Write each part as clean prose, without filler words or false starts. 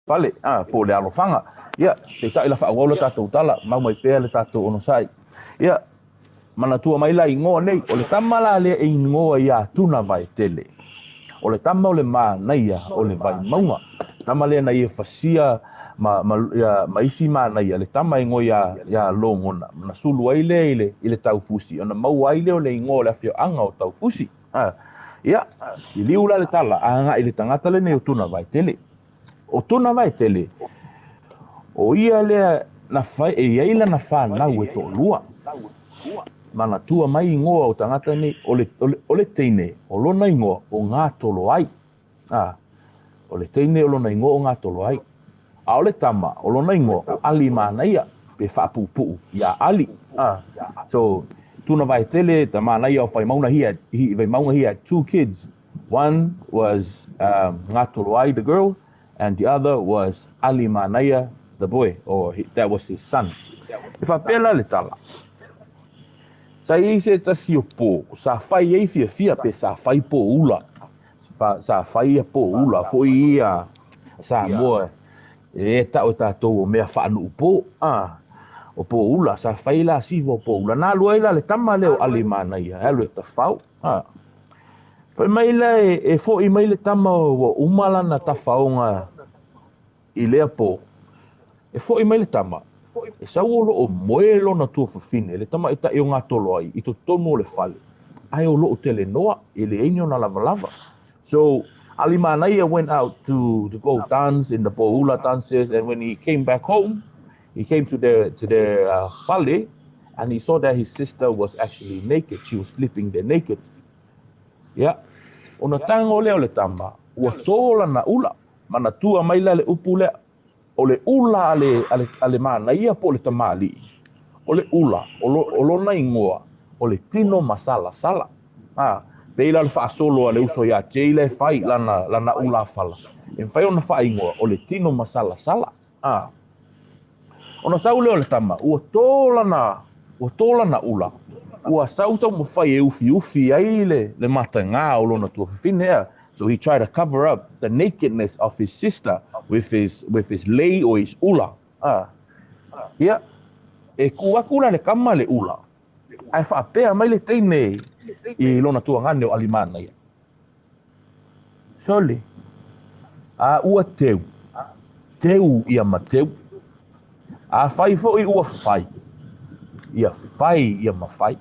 Fale, a, po o le alofaga. Ia, peitai la faaauau le tatou tala, mau mai pea le tatou onosai. Ia, manatua mai la igoa nei, o le tama la lea e igoa ia Tunavaetele. O le tama o le manaia o le Vaimauga. Tama lea na ia fasia ma, ma, ia, ma isi manaia, le tama e igoa ia, ia Logona. Na sulu ai lea i le, i le Taufusi, ona maua ai lea o le igoa o le afioaga o Taufusi. A, ia, liliu la le tala, agai i le tagata lenei o Tunavaetele. O Tunavaetele, o ia lea na fai, e i ai lana fanau e toalua. Manatua mai igoa o tagata nei, o le, o le, o le teine, o lona igoa o Gatoloai. A, o le teine o lona igoa o Gatoloai. A o le tama, o lona igoa o Alimanaia, pe faapuupuu ia Ali. A, so, Tunavaetele, the manaia of Vaimauga, he had, he, Vaimauga, he had two kids. One was Ngatoroai, the girl, and the other was Ali Manaia, the boy, or he, that was his son. E faapea la le tala. Sa i ai se tasi o pō, sa fai ai fiafia pe sa fai pō ula. Fa, sa fai ia pō ula foi ia Samoa e tau e tātou o mea whaanuu pō. Ah, o pō ula, sa fai la siva o pō ula. Nā lua ai la le tama lea o Ali Manaia, e alu e tawhao. Ah. Fai mai la e, e foʻi mai le tama ua uma lana tafaoga i lea pō. E foʻi mai le tama, e sau o loo moe lona tuafafine, le tamaitai o Gatoloai, i totonu o le fale, ae o loo telenoa, e leai ni ona lavalava. So, Alimanaia went out to, to go dance in the Po'ula dances, and when he came back home, he came to their, to their fale, and he saw that his sister was actually naked. She was sleeping there naked. Ia, ona tago lea o le tama, ua tō lana ula, manatua mai la le upu lea, o le ula a le, a le, a le manaia po o le tamalii, o le ula, o, lo, o lona igoa, o le tino masalasala. A, pei la o le faasolo a le uso iā Jay la e fai lana, lana ula fala. E mafai ona faaigoa, o le tino masalasala. A, ona sau lea o le tama, ua tō lana, ua tō lana ula, ua sau taumafai e ufiufi ai le, le matagā o lona tuafafine ea. So he tried to cover up the nakedness of his sister with his, with his lei or his ula. A, ia, e kū aku la le kama le ula, ae faapea mai le teine i lona tuagane o Alimanaia. Sole, a ua teu, teu ia ma teu. Afai foi ua fai, ia fai ia ma fai.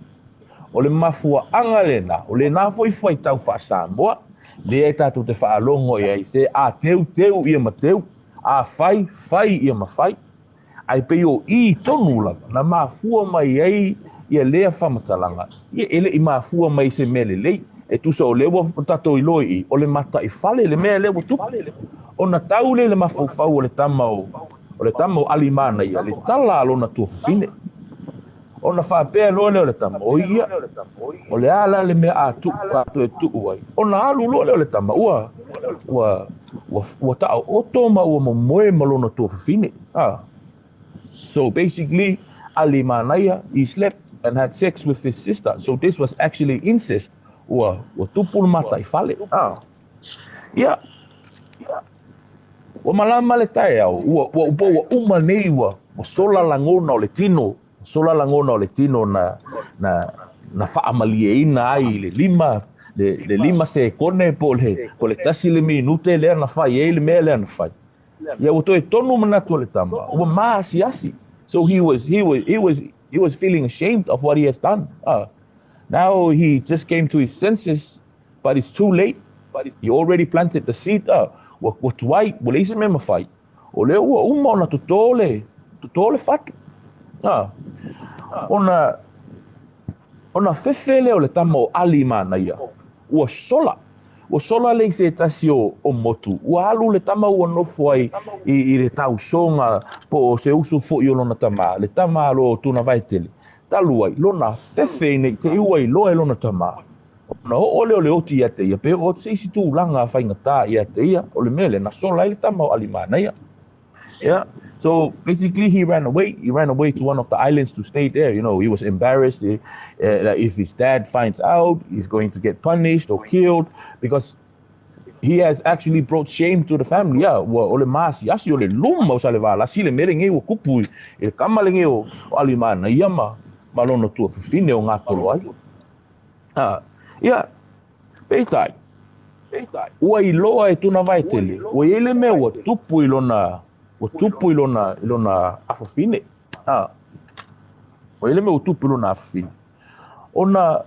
O le mafuaaga lena, o lena foi fuaitau faa-Samoa, lea e tatou te faalogo i ai se a teu, teu ia ma teu, a fai, fai ia ma fai. Ae pei o i tonu lava na mafua mai ai ia lea faamatalaga, ia e le i mafua mai i se mea lelei. E tusa o lea ua tatou iloa i i, o le mataifale le mea lea ua tupu. Ona tau lea i le mafaufau o le tama o, o le tama o Alimanaia, le tala a lona tuafafine. Ona faapea loa lea o le tama, o ia, o le a la le mea a tuu, a toe tuu ai. Ona alu loa lea o le tama, ua, ua, ua, ua taooto ma ua momoe ma lona tuafafine. Ah. So basically, Alimanaia, he slept and had sex with his sister. So this was actually incest. Ua, ua tupu le mataifale. Ah. Ia, ua malama le taeao, ua, ua, ua, ua uma nei, ua, ua sola lagona o le tino, sola lagona o le tino na, na, na faamalieina ai i le lima, le, le lima sekone po o le, po o le tasi le minute lea na fai ai le mea lea na fai. Ia ua toe tonu manatu o le tama, ua maasiasi. So he was, he was, he was, he was feeling ashamed of what he has done. Now he just came to his senses, but it's too late. He already planted the seed. Ua, ua tuai, ua leai se mea e mafai. O lea ua uma ona totō le, totō le fatu. Ona, ona fefe lea o le tama o Ali manaia, ua sola. Ua sola lea i se tasi o, o motu. Ua alu le tama ua nofo ai i, i le tausoga po o se uso foi o lona tama, le tama alo o Tunavaetele. Talu ai, lona fefe nei te i ua iloa e lona tama. Ona oo lea o le oti ia te ia, pe oo atu se isi tulaga faigata ia te ia, o le mea lea, na sola ai le tama o Alimanaia. Yeah. So basically, he ran away. He ran away to one of the islands to stay there. You know, he was embarrassed that if his dad finds out, he's going to get punished or killed because He has actually brought shame to the family. Ia, ua o le maasiasi o le luma o Salevalasi le mea lenei ua tupu i le tama lenei o Alimanaia ma ma lona tuafafine o Gatoloai. A, ia, peitai, ua iloa e Tunavaetele, ua i ai le mea ua tupu i lona, ua tupu i lona, i lona afafine. A, ua i ai le mea ua tupu i lona afafine. Ona,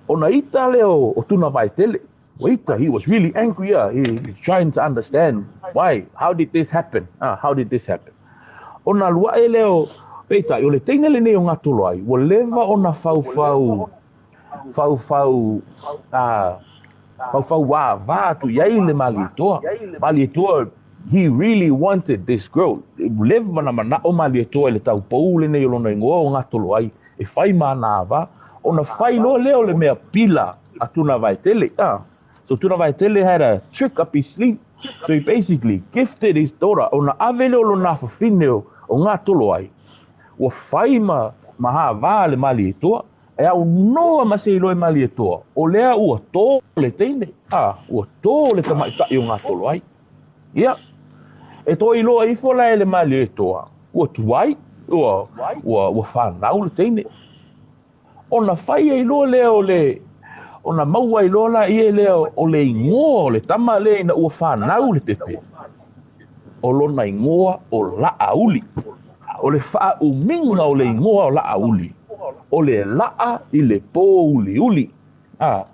ona ita lea o Tunavaetele. Ua ita, he was really angry, yeah. He's trying to understand why, how did this happen? Ah, how did this happen? Ona alu ae lea o, peitai, o le teine lenei o Gatoloai, ua leva ona faufau, faufau, ah, faufau ava atu i ai le Malietoa. Malietoa, he really wanted this girl. Leva na manao Malietoa i le taupou lenei o lona igoa o Gatoloai e fai ma ana ava, ona fai loa lea o le mea pila a Tunavaetele. Ah. So Tunavaetele had a trick up his sleeve. So he basically gifted his daughter, ona ave lea o lona afafine o Gatoloai, ua fai ma ma ava le Malietoa, e aunoa ma se iloa e Malietoa, o lea ua tō le teine, ah, ua tō le tamaitai o Gatoloai. Ia, e toe iloa ifo la e le Malietoa, ua tuai, ua, ua, ua fanau le teine. Ona fai ai loa lea o le, ona maua ai loa laia lea o le igoa o le tama lea ina ua fanau le pepe. O lona igoa o Laauli. O le faaumiga o le igoa o Laauli, o le laa i le pōuliuli. Ah,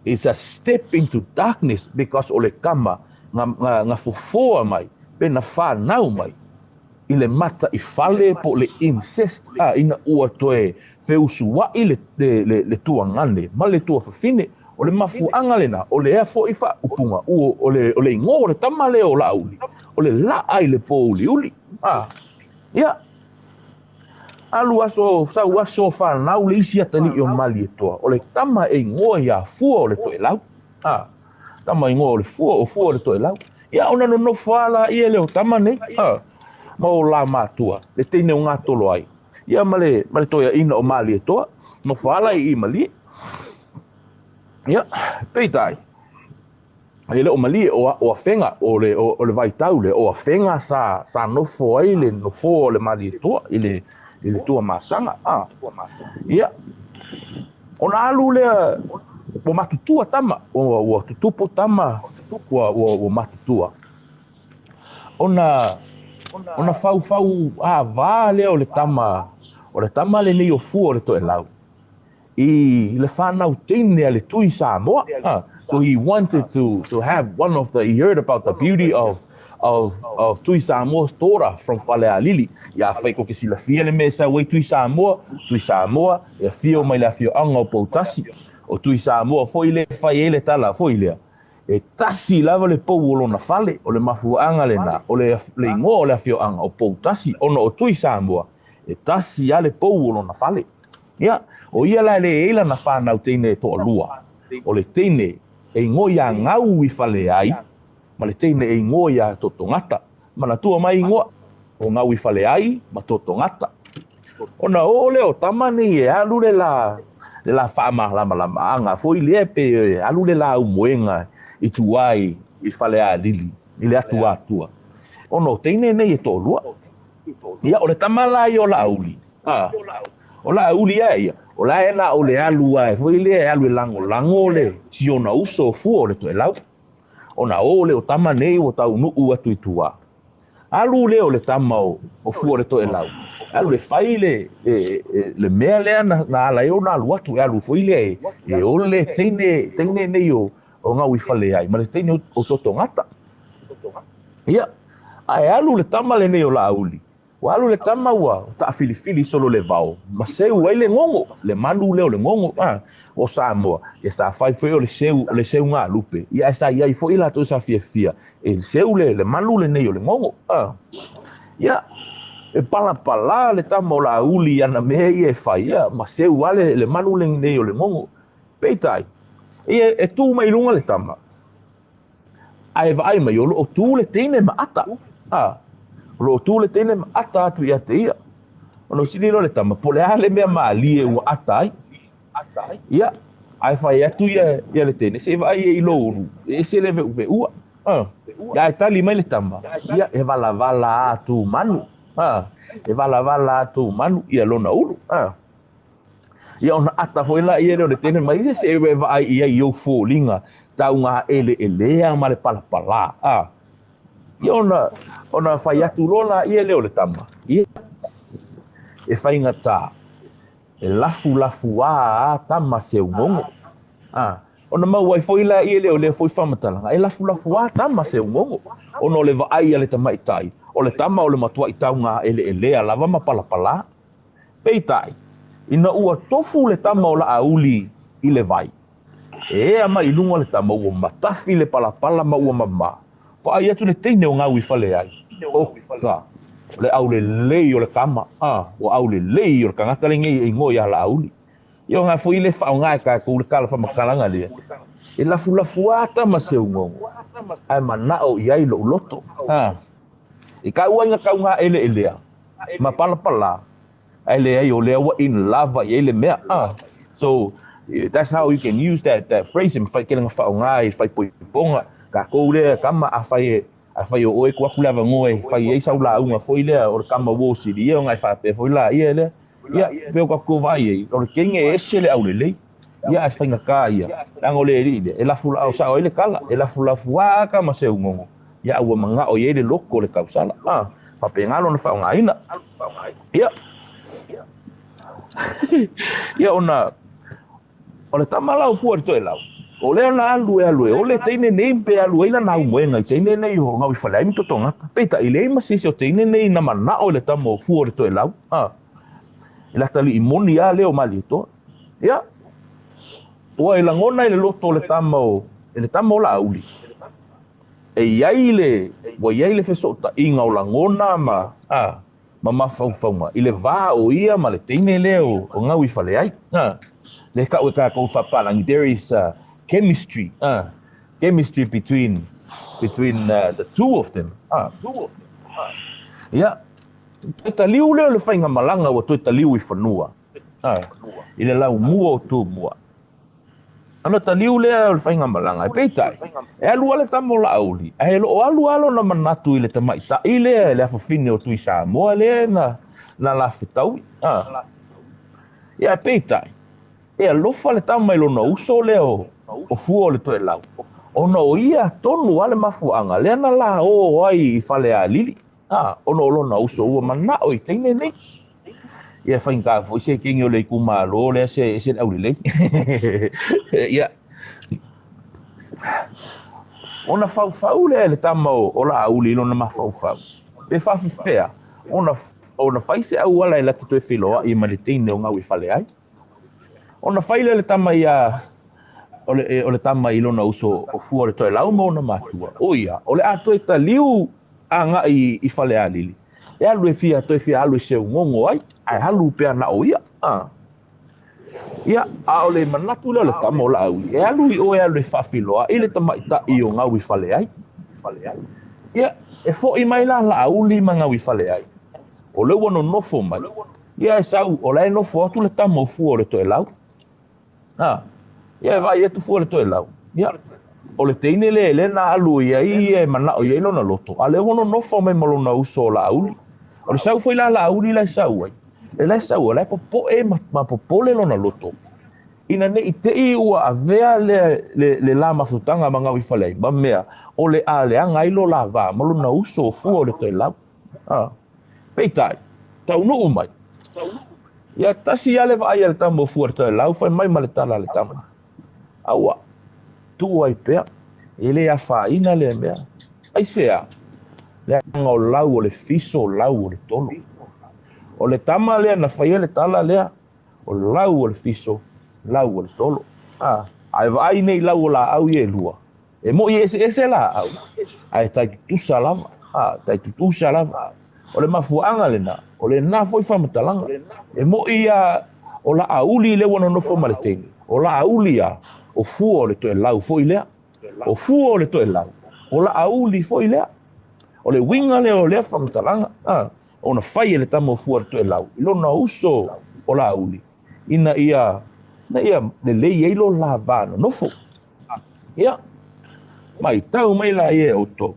it's a step into darkness because o le tama na, na, na fofoa mai pe na fanau mai i le mata i fale po o le incest, a, ina ua toe feusua'i le, le, le, le tuagane ma le tuafafine. O le mafuaaga lena o lea fo'i faaupuga ua o le, o le igoa o le tama lea o Laauli, o le laa i le pōuliuli. A, ia, alu aso, sau aso fanau le isi atalii o Malietoa, o le tama e igoa iā Fua o le Toelau. A, tama igoa o le Fua, o Fua o le Toelau. Ia, ona nonofo lava laia lea o tama nei, a, ma o la matua, le teine o Gatoloai, ia ma le, ma le toeaina o Malietoa, nofo lava la i i Malie. Ia, peitai, e le o malie o, o Afega, o le, o, o le vaitau lea, o Afega sa, sa nofo ai le nofoa o le Malietoa i le, i le Tuamasaga. A, ia, ona alu lea, ua matutua tama, ua, ua tutupu tama, ua, ua, ua matutua. Ona, ona faufau ava lea o le tama, o le tama lenei o Fua o le Toelau, i le fanau teine a le Tui Samoa. Ah, so he wanted to have one of the, he heard about the beauty of Tui Samoa's daughter from Falealili. Ia afai kou te silafia le mea e sau ai Tui Samoa, Tui Samoa e afio mai le afioaga o Poutasi. O Tui Samoa foi lea e fai ai le tala foi lea. E tasi lava le pou o lona fale, o le mafuaaga lena, o le, le igoa o le afioaga o Poutasi, ona o Tui Samoa, e tasi lava le pou o lona fale. Ia, o ia la e le i ai lana fanau teine e toalua, o le teine e igoa iā Gauifaleai ma le teine e igoa iā Totogata. Manatua mai igoa, o Gauifaleai ma Totogata. Ona oo lea o tama nei e alu le la, le la faamalamalamaga foi lea pe alu le la aumoega i tua i Falealili, i le Atuatua. Ona o teine nei e toalua. Ia, o le tama la ia o Laauli, a, o Laauli a ia, o la e na o le alu ae foi lea e alu e lagolago le si ona uso o Fua o le Toelau. Ona o lea o tama nei ua taunuu atu i tua. Alu lea o le tama o Fua o le Toelau, alu e fai le, le, le mea lea na, na ala ai ona alu atu, e alu foi lea e, e ole teine, teine nei o, o Gauifaleai ma le teine o Totogata. Ia, ae alu le tama lenei o Laauli, ua alu le tama ua taafilifili solo le vao, ma seu ai le gogo, le manu lea o le gogo, a, o Samoa, ia sa fai foi o le seu, o le seugalupe, ia ae sa i ai foi latou sa fiafia e seu le, le manu lenei o le gogo, a. Ia, e palapala le tama o Laauli i ana mea ia e fai, ia, ma seu lava le, le manu lenei o le gogo. Peitai, ia, e tu mai i luga le tama, Ae vaai mai, o lo o tu le teine ma ata. A, o lo o tu le teine ma ata atu ia te ia. Ona fesili loa le tama, po o le a le mea mālie ua ata ai? Ia, Ae fai atu ia ia le teine, se i vaai i lou ulu, e ese le veuveua. Ia ae tali mai le tama, ia e valavala atu manu. E valavala atu manu ia lona ulu. Ia ona ata foi laia lea o le teine mai se se e vaai i ai i ou foliga taugaeleelea ma le palapala. Ia ona ona fai atu loa laia lea o le tama, ia e faigata e lafulafuā a tama seugogo. Ona maua ai foi laia lea o lea foi faamatalaga, e lafulafuā tama seugogo, ona o le vaai a le tamaitai, o le tama o le matuai taugaeleelea lava ma palapalā. Peitai, ina ua tofu le tama o Laauli i le vai, e ea mai i luga le tama ua matafi le palapala ma ua mamā, Vaai atu le teine o gau i fale ai, oka, o le aulelei o le kama, a, ua aulelei o le tagata lenei e igoa ia Laauli. Ia o ga foi le faaaoga e tatou le tala faamatalaga lea, e lafulafu a tama seugogo, ae manao i ai lou loto. A, i ka uaiga taugaeleelea ma palapala, ae leai o lea ua in love i ai le mea. A, so that's how you can use that phrase, e mafai tele na faaaoga i faaipoipoga. Tatou lea kama afai e afai o oe tuu atu le avanoa e fai ai sau lauga foi lea o le kama uo sili ia ona e faapea foi laia lea. Ia, pe o tatou vaai ai, o le teine e ese le aulelei. Ia ae faigata ia, leaga o le alii lea, e lafulaau sao ai le tala, e lafulafuā tama seugogo, ia ua manao i ai le loto o le tausala. A, faapena lona faaaogaina. Ia, ia ona o le tama la o fua i le toelau, o lea na alu e alu e ole teine nei pe alu ai lana aumoega i teine nei o gau i fale ai ma totogata. Peitai leai ma se isi o teine nei na manao i le tama o fua o le toelau. A, i le atalii moni lava lea o Malietoa. Ia, ua e lagona i le loto o le tama o, i le tama o Laauli, e i ai le, ua i ai le fesootaiga o lagona ma, a, ma mafaufauga i le va o ia ma le teine lea o gau i fale ai. Lea tau e tatou faapalagi, there is chemistry, chemistry between the two of them. Ia, toe taliu lea o le faigamalaga ua toe taliu i fanua, i le laumua o Tumua. Ona taliu lea o le faigamalaga, e peitai, e alu lava le tama o Laauli, ae o lo o alu lava lona manatu i le tamaitai lea, le afafine o Tui Samoa lea na lafetaui. Ia, ae peitai, e alofa le tama i lona uso lea o fua o le toelau, ona o ia tonu lava le mafuaaga lea na lao ai i Falealili, ona o lona uso ua manao i teine nei. Ia faigata foi se kegi o le itumalo lea se ese le aulelei. Ia, ona faufau lea e le tama o Laauli i lona mafaufau, pe faafefea ona fai se auala e lata toe feiloai ma le teine o gau i fale ai. Ona fai lea le tama ia o le tama i lona uso o fua o le toelau ma ona matua. O ia, o le a toe taliu agai i Falealili. E alu e fia toe fia alu i seugogo ai, ae alu pea na o ia. Ia, a o le manatu lea o le tama o Laauli, e alu i o e alu e faafeiloai le tamaitai o gau i fale ai. Ia, e foi mai la Laauli ma gau i fale ai. O le ua nonofo mai. Ia e sau, o la e nofo atu le tama o fua o le toelau. Ia e vaai atu fua o le toelau. Ia, o le teine lea lea na alu i ai e manao i ai lona loto, a lea ua nonofo mai ma lona uso o Laauli. O le sau foi la Laauli la e sau ai. E la e sau ai, la e popoe ma popole lona loto. Ina nei te i ua avea le la mafutaga ma gau i fale ai, ma mea, o le a leaga ai lo la va, ma lona uso o fua o le toelau. Peitai, taunuu mai. Ia tasi lava le vaai a le tama o fua o le toelau, fai mai ma le tala a le tama. Aua, tuu ai pea, e le afaina lea mea. Aisea, leaga o lau o le fiso, lau o le tolo. O le tama lea na faia le tala lea, o lau o le fiso, lau o le tolo. Ae vaai nei lau o laau ia e lua. E moi e eseese laau, ae tai tutusa lava. Tai tutusa lava. O le mafuaaga lena, o lena foi faamatalaga. E moi ia o Laauli lea ua nonofo ma le teine. O Laauli ia, o fua o le toelau foi lea. O fua o le toelau, o Laauli foi lea. O le uiga lea o lea faamatalaga. Ona fai e le tama o fua o le toelau, i lona uso o Laauli, ina ia Ina ia lelei ai lo la va nonofo. Ia, matau mai la ia e outou,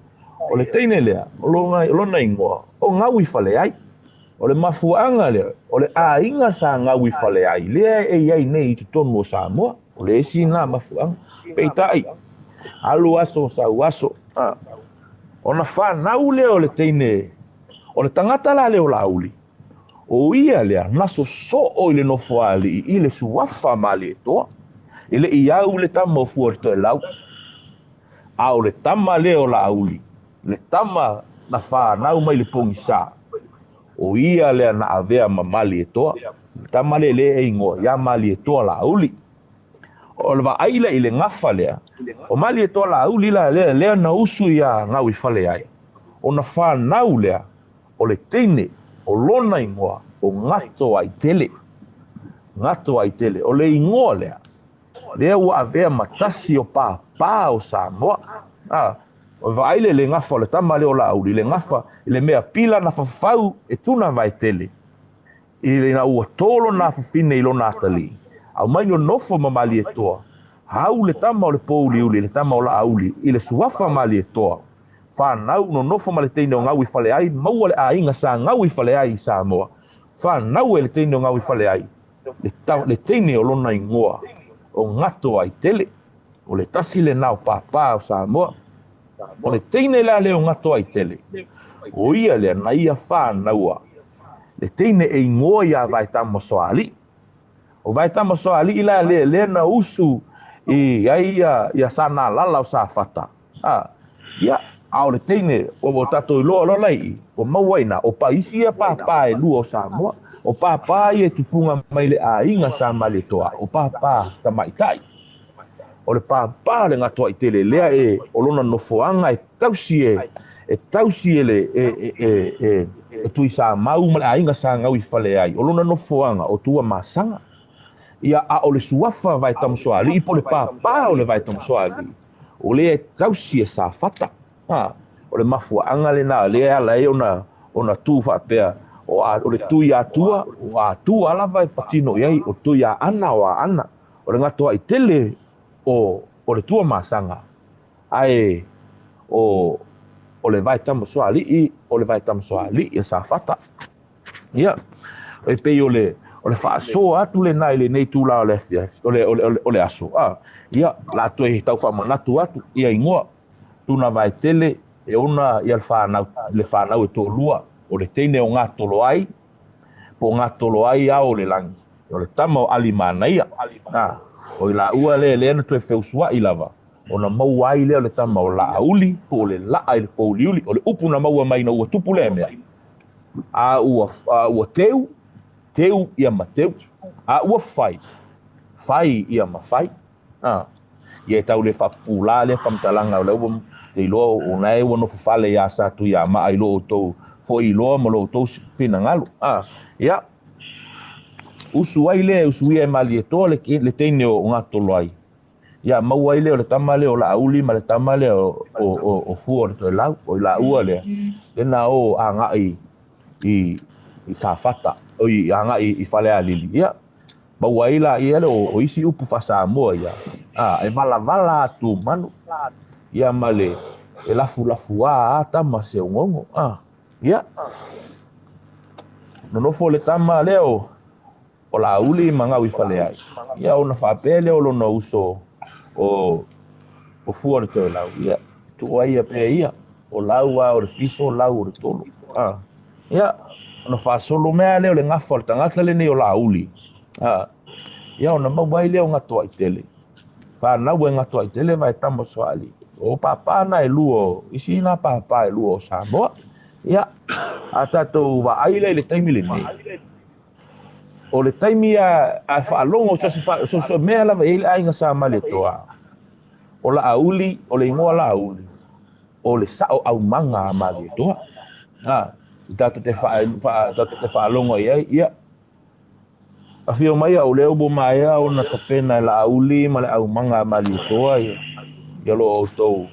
o le teine lea, o lona igoa, o Gauifaleai. O le mafuaaga lea, o le aiga sa Gauifaleai, lea e i ai nei i totonu o Samoa. O le isi lena mafuaaga. Peitai, alu aso sau aso, ona fanau lea o le teine, o le tagata la lea o Laauli, o ia lea na sosoo i le nofoalii i le suafa Malietoa. E le i au le tama o Fua o le Toelau, a o le tama lea o Laauli, le tama na fanau mai le pogisa, o ia lea na avea ma Malietoa. Le tama lea lea e igoa ia Malietoa Laauli. O le vaai lea i le gafa lea, o Malietoa Laauli la lea, lea na usu ia Gauifaleai, ona fanau lea o le teine o lona igoa o Gatoaitele. Gatoaitele, o le igoa lea, lea ua avea ma tasi o pāpā o Samoa. O le vaai lea i le gafa o le tama lea o Laauli, le gafa i le mea pila na fafau e Tunavaetele, ina ua tō lona afafine i lona atalii, aumai nonofo ma Malietoa, au le tama o le pōuliuli, le tama o Laauli, i le suafa Malietoa, fanau nonofo ma le teine o Gauifaleai, maua le aiga sa Gauifaleai i Samoa, fanau e le teine o Gauifaleai, le teine o lona igoa, o Gatoaitele. O le tasi lena o pāpā o Samoa. O le teine la lea o Gatoaitele, o ia lea na ia whānaua, le teine e igoa ia Vaetamasoalii. O Vaetamasoalii la lea, lea na usu i ai ia Sanalala o Safata. Ia, a o le teine, o tatou iloa loa lai i, o maua ina, o paisi ia pāpā e lua o Samoa, o pāpā ia e tupunga mai le aiga sa Malietoa, o pāpā tamaitai. O le pāpā le Gatoaitele lea e o lona nofoaga e tausi e le e Tuisamau ma le aiga sa Gauifaleai, o lona nofoaga o Tuamasaga. Ia, a o le suafa Vaetamasoalii po le pāpā o le Vaetamasoalii, o lea e tausi e Safata. O le mafuaaga lena lea ala ai ona tu faapea, o le tui atua, o atua lava e patino i ai, o tui a ana o a ana. O le Gatoaitele o le Tuamasaga, ae o le Vaetamasoalii, o le Vaetamasoalii e Safata. Ia, e pei o le faasoa atu lena i lenei tula o le o le aso. Ia, la toe tau faamanatu atu ia igoa Tunavaetele e ona ia le whanau e tōlua, o le teine o Ngatoloai, po o Ngatoloai ao o le langi, o le tama o Alimanaia. O i la ua lea lea na toe feusuai lava, ona maua ai lea o le tama o Laauli, po o le laa i le pouliuli, o le upu na maua mai na ua tupu lea mea. A ua teu, teu ia ma teu. A ua fai, fai ia ma fai. Ia e tau le whapupula le whamtalanga o le ua te iloa o nae ua nofo fale ia sa tu ia maa i lo o tou fo iloa ma lo o tou finangalo. Ia, usu ai lea, usu ia e Malietoa le teine o Ngatoloai. Ia, maua ai lea o le tama lea o Laauli ma le tama lea o Fua o le Toelau, o i laua lea, lena o agai i Safata, o i agai i Falealili. Ia, maua ai la ia le o isi upu faasamoa ia. E valavala atu manu. Ia ma le e lafulafu a tama se ongongo. Ia, nonofo le tama lea o Laauli ma Gauifaleai. Ia, ona faapea lea o lona uso o Fua o le Toelau. Ia, tuu ai ia pea ia, o lau a o le fiso, lau o le tolo. Ia, ona faasolo mea lea o le gafa o le tagata lenei o Laauli. Ia, ona maua ai lea o Gatoaitele. Whanau e Gatoaitele Vaetamasoalii. O pāpā na e lua, isi na pāpā e lua o Samoa. Ia, a tātou vaai lea i le taimi lenei. O le taimi a whaalongo, so mea lava e i le aiga sa Malietoa. O Laauli, o le ingoa Laauli, o le sao aumaga a Malietoa. I tātou te whaalongo i ai, ia. A whio mai au leo bo maea o na tapena e Laauli ma le aumaga a Malietoa ia. Ia lo o tau.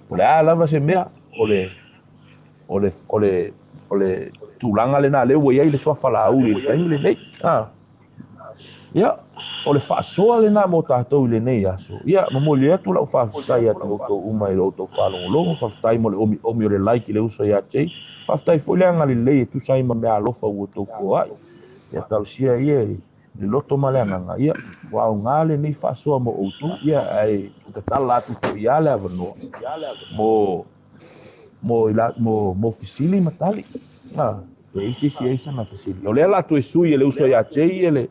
O le a lava se mea, o le tūlanga le nā leo ia i le suafa Laauli i le taimi lenei. Ia, o le faasoa lenā mo tatou i lenei aso. Ia, momoli atu lau faafetai ia te outou uma i lo outou faalogologo. Faafetai mo le omiomi o le like i le uso ia Jay. Faafetai foi le agalelei e tusa ai ma meaalofa ua outou foai. Ia talosia ia i le loto ma le agaga. Ia, ua aoga lenei faasoa mo outou. Ia, ae tatala atu foi ia le avanoa mo mo mo mo fesili ma tali. Ah, e isi isi ai sana fesili. O lea la toe sui e le uso ia Jay e le